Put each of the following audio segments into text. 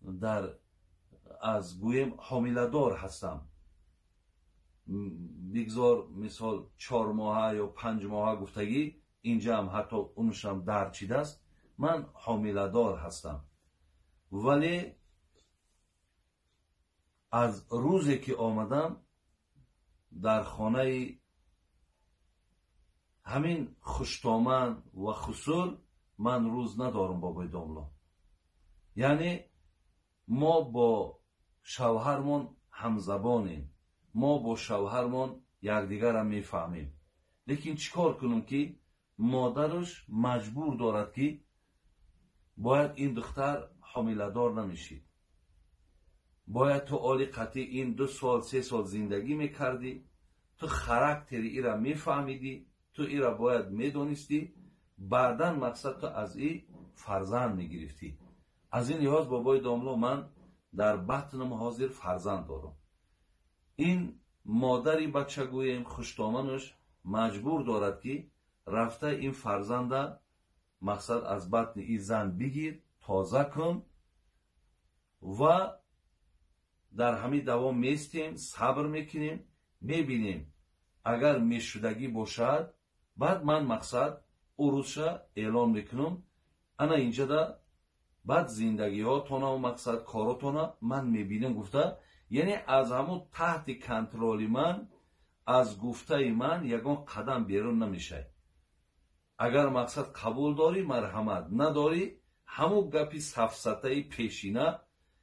Дар аз гӯем ҳомиладор ҳастам, бигзор мисол 4 моҳа ё 5 моҳа гуфтагӣ, инҷаам ҳатто унушам дарчидааст. Ман ҳомиладор ҳастам, вале аз рӯзе ки омадам дар хонаи ҳамин хуштоман ва хусул, ман рӯз надорам, бобои домло. Яъне мо бо шавҳармон ҳамзабонем, мо бо шавҳармон якдигарам мефаҳмем, лекин чӣ кор кунем, ки модараш маҷбур дорад, ки бояд ин духтар ҳомиладор намешид, бояд ту оли қатъи ин 2 сол, 3 сол зиндагӣ мекардӣ, ту характери ира мефаҳмидӣ, ту ира бояд медонистӣ, баъдан мақсад ту аз и фарзанд мегирифтӣ. Аз ин лиҳоз, бобои домло, ман дар батнам ҳозир фарзанд дорам. Ин модари бача, гӯем хуштоманаш, маҷбур дорад, ки рафта ин фарзанда мақсад аз батни ин зан бигир, тоза кун. Ва дар ҳамин давом меистем, сабр мекунем, мебинем, агар мешудагӣ бошад, баъд ман мақсад ӯ рӯзша эълон мекунам. Ана инҷада баъд зиндагиҳотонаву мақсад коротона ман мебинам, гуфта. Яъне аз ҳамун таҳти контроли ман, аз гуфтаи ман ягон қадам берун намешавад. Агар мақсад қабул дорӣ, марҳамат, надорӣ, ҳамун гапи сафсатаи пешина,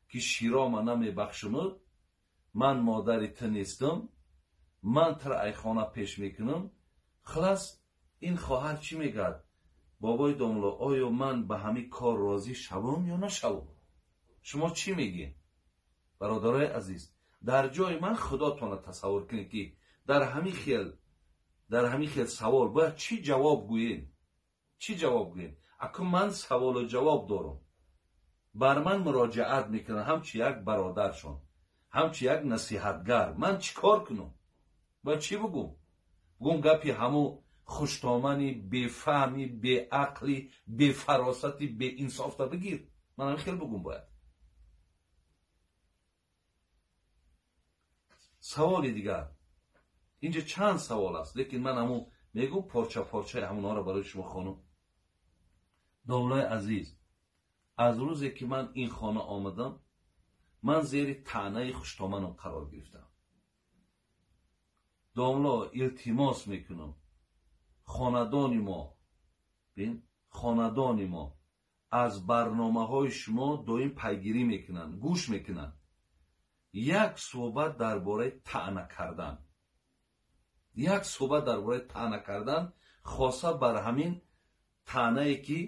ки широма намебахшумуд, ман модари ту нестам, ман тура айхона пеш мекунам. Хулас, ин хоҳар чӣ мегӯяд, бобои домло? Оё ман ба ҳамин кор розӣ шавам ё нашавам? Шумо чӣ мегӯед, бародарои азиз? Дар ҷои ман худотона тасаввур кунед, ки дар ҳамин хел савол бояд чӣ ҷавоб гӯем, чӣ ҷавоб гӯем? Акун ман саволу ҷавоб дорам. Бар ман муроҷиат мекунанд ҳамчи як бародаршон, ҳамчи як насиҳатгар. Ман чӣ кор кунам? Бояд чӣ бугум? Бугум гапи ҳамун хуштомани бефаҳми, беақли, бефаросати, беинсофта бигир? Ман ҳамин хел бугум бояд? Саволи дигар. Инҷа чанд савол аст, лекин ман ҳамун мегум, порча порчаи ҳамонҳоро барои шумо хонум. Домлаи азиз, аз рӯзе ки ман ин хона омадам, ман зери таънаи хуштоманам қарор гирифтам. Домло, илтимос мекунам, хонадони мо, бин, хонадони мо аз барномаҳои шумо доим пайгирӣ мекунанд, гӯш мекунанд. Як суҳбат дар бораи таъна кардан, як суҳбат дар бораи таъна кардан, хоса бар ҳамин таънае, ки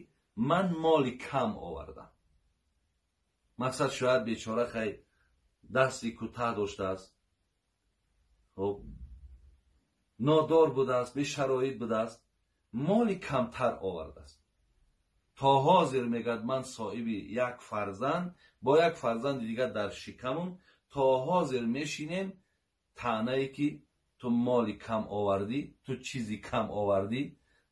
ман моли кам овардам. Мақсад, шояд бечора хай дасти кӯтаҳ доштааст, хоб, нодор будааст, бешароит будааст, моли камтар овардааст. То ҳозир мегӯяд, ман соҳиби як фарзанд, бо як фарзанди дигар дар шикамум, то ҳозир мешинем таънае, ки ту моли кам овардӣ, ту чизи кам овардӣ,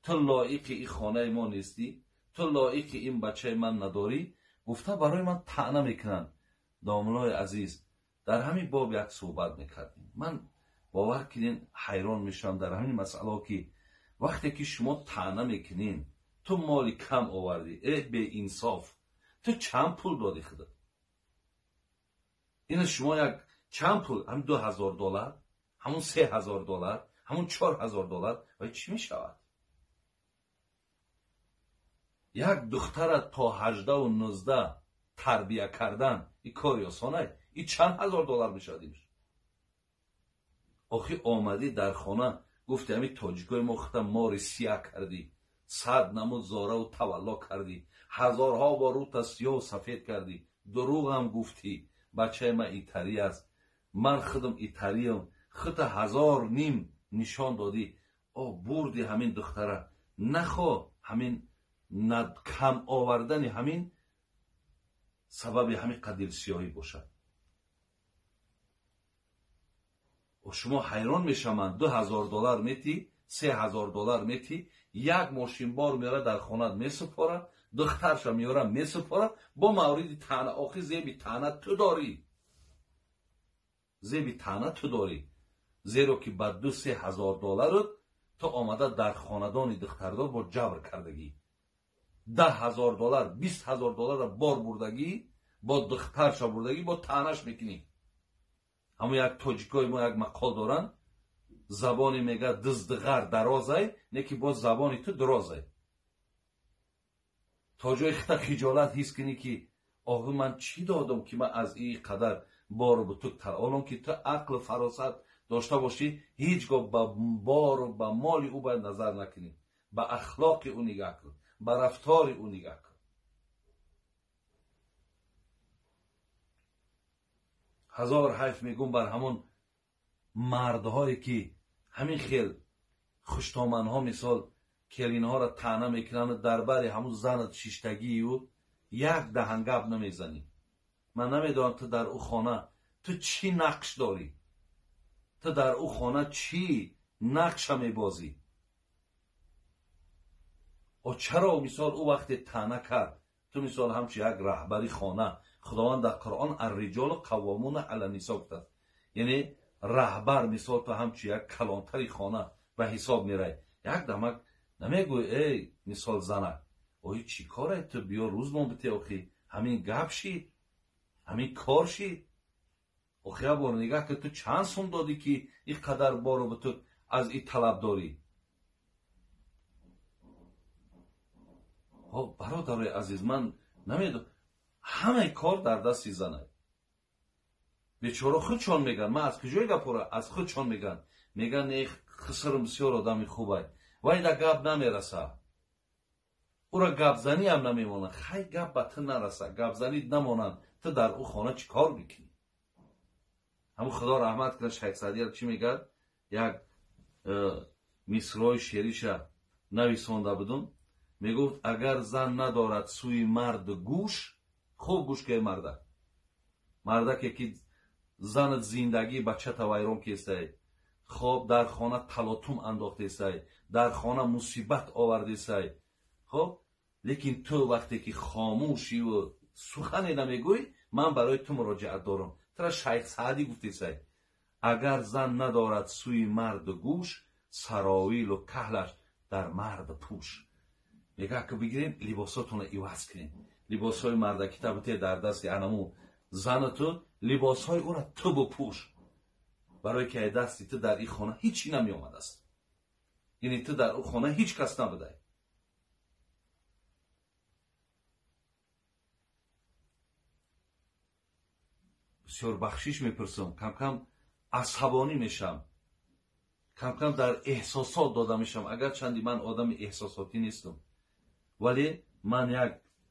ту лоиқи ин хонаи мо нестӣ, ту лоиқи ин бачаи ман надорӣ, гуфта барои ман таъна мекунанд. Домлои азиз, дар ҳамин боб як суҳбат мекардем. Ман, бовар кунед, ҳайрон мешавам дар ҳамин масъалао, ки вақте ки шумо таъна мекунед, ту моли кам овардӣ, э беинсоф, ту чанд пул додӣ худат? Ина шумо як чанд пул, ҳамин 2000 доллар, ҳамун 3000 доллар, ҳамун 4000 доллар ва чӣ мешавад? Як духтара то 18-у 19 тарбия кардан и кори осонай? И чанд ҳазор доллар мешавад инш? Охи омадӣ дар хона, гуфти ҳамин тоҷикои мо, хута мори сия кардӣ, сад намуд зораву тавалло кардӣ, ҳазорҳо бор рӯта сиёҳу сафед кардӣ, дурӯғам гуфтӣ, бачаи ман итарӣ аст, ман худам итариям, хута ҳазор ним нишон додӣ, о бурди ҳамин духтара. Нахо ҳамин кам овардани ҳамин сабаби ҳамин қадр сиёҳӣ бошад. Шумо ҳайрон мешаванд, 2000 доллар метӣ, 3000 доллар метӣ, як мошинбор меора, дар хонат месупорад. Духтарша меёра месупора бо мавриди таъна. Охи зеби таъна ту дорӣ, зеби таъна ту дорӣ, зеро ки ба 2-3 ҳазор долларут ту омада дар хонадони духтардор бо ҷабр кардагӣ. 10 ҳазор доллар, 20 ҳазор долларро бор бурдагӣ, бо духтарша бурдагӣ, бо таънаш мекунӣ. Ҳамо як тоҷикои мо як мақол доранд, забони мега диздиғар дарозай, не ки боз забони ту дурозай. То ҷои хита хиҷолат ҳис кунӣ ки оҳи ман чӣ додам ки ман аз ин қадар бору бутук тар. Олон ки ту ақлу фаросат дошта бошӣ, ҳеҷ гоҳ ба бору ба моли ӯ бояд назар накунӣ, ба ахлоқи ӯ нигаҳ кун, ба рафтори ӯ нигаҳ кун. Ҳазор ҳайф мегӯм бар ҳамон мардҳое ки ҳамин хел хуштоманҳо мисол келинҳоро таъна мекунанд, дар бари ҳамун занат шиштагии ӯ як даҳан гап намезанӣ. Ман намедонам ту дар ӯ хона ту чӣ нақш дорӣ, ту дар ӯ хона чӣ нақша мебозӣ? О чаро мисол ӯ вақте таъна кард, ту мисол ҳамчун як раҳбари хона, Худованд дар Қуръон ар-риҷолу қаввомуна ала нисо гуфтааст, яъне раҳбар мисол ту ҳамчун як калонтари хона ба ҳисоб мерай. Як дамак намегӯй эй мисол занак, ои чӣ коре ту биё рӯзмон бите, охи ҳамин гап шид, ҳамин кор шид. Охи як бор нигаҳ ки ту чанд сум додӣ ки ин қадар бору бутук аз ин талаб дорӣ. Бародарои азиз, ман намедонам, ҳамаи кор дар дасти занай. Бечора худшон мегӯянд, ман аз куҷои гапора аз худшон мегӯянд, мегӯянд не хисрм бисёр одами хубай, вай да гап намераса, ӯра гапзаниам намемонад. Хай гап ба ту нараса, гапзанӣ намонанд, ту дар ӯ хона чӣ кор мекунӣ? Ҳамун Худо раҳмат кунад Шайх Саъдия чӣ мегӯяд, як мисрои шеъриша нависонда будум, мегуфт агар зан надорад сӯи мард гӯш, хуб гӯш кунед мардак, мардаке ки занат зиндагии бачата вайрон кестай, хоб дар хона талотум андохтесай, дар хона мусибат овардесай, хоб лекин ту вақте ки хомӯшиву сухане намегӯй, ман барои ту муроҷиат дорам. Тура Шайх Саъдӣ гуфтесай, агар зан надорад сӯи мард гӯш, саровилу каҳлаш дар мард пӯш. Мега ки бигирем либосотонро иваз кунем, либосҳои мардакита бите дар дасти анаму зану ту, либосҳои ӯра ту бупӯш, барое ки ай дасти ту дар ин хона ҳеҷ чӣ намеомадааст, яъне ту дар ӯ хона ҳеҷ кас набудай. Бисёр бахшиш мепурсам, кам-кам асабонӣ мешавам, кам-кам дар эҳсосот дода мешавам, агарчанди ман одами эҳсосотӣ нестам, вале ман як